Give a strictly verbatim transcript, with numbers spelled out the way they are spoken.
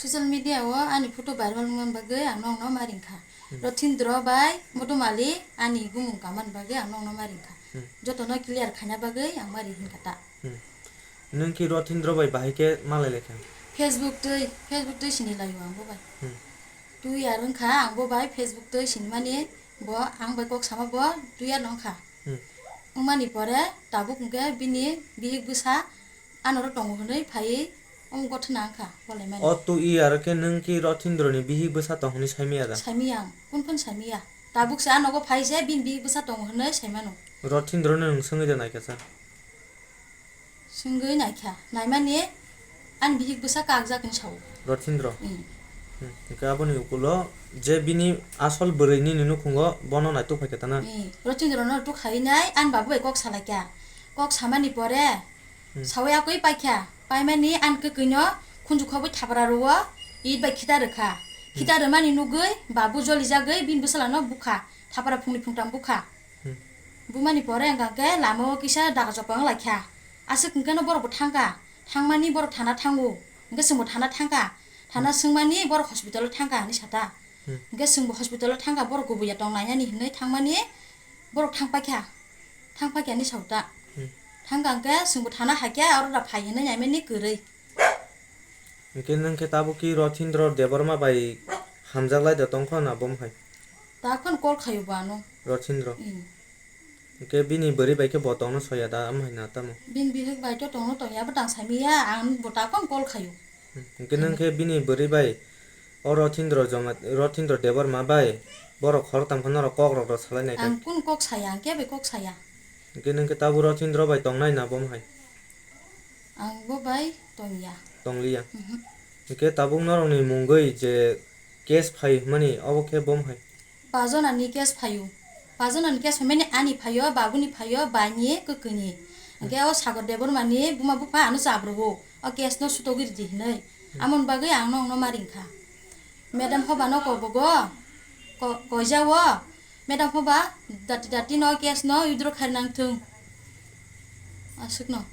Social media o ani photo viral wngmani bagwi ang nokno ma ringkha. Hmm. Rothindro bai Modumali ani bumung kamani bagwi ang nokno ma ringkha. Hmm. Jotono clear khaina bagwi ang ma ri hinkha ta. Hmm. Nwng ki Rothindro bai bahai khe malai lai kha? Facebook twi, Facebook twi sini laio ang bo bai. Hmm. Twi ar wngkha ang bo bai Facebook twi sinimani bo ang bai kok sama bo twi ar wngkha. Hmm. Wngmani pore tabuk hwnkhe bini bihik bwsa anoro tongo hwnwi phaiwi omo gothona wngkha bolaimani. O twi aro khe nwng ki Rothindroni bihik bwsa tong hwnwi saimaya da? Saimaya ang, kun phano saimaya. Tabuk se a nogo phai se bini bihik bwsa tongo hwnwi saimano. Rothindrono nwng swngwi da naikha sa? Swngwi naikha, naimani ani bihik bwsa kakjak hwnwi sao. Rothindro? Hmm. Hmm. Hwnkhe aboni ukulo je bini asol bwrwi nini nukhungo bono naituk phaikha tana? Hmm. Rothindrono tuk khainai ani babu bai kok salaikha. Kok samani pore Hmm. Sawi akwi paikha, paimani ani kwkwino khunju khobwi thapra rwo, it bai khita rwkha. Khita rwmani nugwi babu jolijagwi bini bwsalano bukha, thapra phungni phungtam bukha. Hmm. Bumani pore hwnkha khe lamao kisa daga chopang laikha. Aswk hwnkhe no borok bo thangkha, thangmani borok thana thango, hwnkhe chwngbo thana thangkha, thana swngmani borok hospital o thangkha hinwi sata. Hmm. Hwnkhe chwngbo hospital o thangkha, borok kubuya tong nainani hinwi thangmani borok thang paikha, thang paikha hinwi sauta. Hmm. Thangkha hwnkhe chwngbo thana haikhe oro da phai hinwi naimani kwrwi. Hwnkhe nwng khe tabuk ki Rothindro Debbarma bai hamjak lai da tongkha na bomo hai? Takhon call khaio bo ano. Rothindro? Hmm. Hwnkhe bini bwrwi bai khe bo tongno soya da, omo hai na tamo? Bini bihik bai to tongno tongya, bo tang saimaya, ang bo takhon call khaio. Hmm, hwnkhe nwng khe bini bwrwi bai o Rothindro Joma-, Rothindro Debbarma bai borok khoroktham khe norok kok rok rw salai nai khe? Ang kun kok saya, ang kebo kok saya. Hwnkhe nwng khe tabuk Rothindro bai tongnai na bomo hai? Ang bo bai tongya. Tongliya? Mhm. Hwnkhe tabuk norokni mungwi je case phai hwnmani obo khe bomo hai? Pajonani case phaio. Pajonani case phaimani ani phaio, babuni phaio, baini, kwkwini. Hwnkhe o Sagar Debbarmani buma bupha ano chabrwo. O case no sutogwi ridi hinwi. Amoni bagwi ang nokno ma ringkha. Madam hobano kobogo, ko-, koijao. Madam hoba, dati dati no case no withdraw khai nang thung. Aswkno.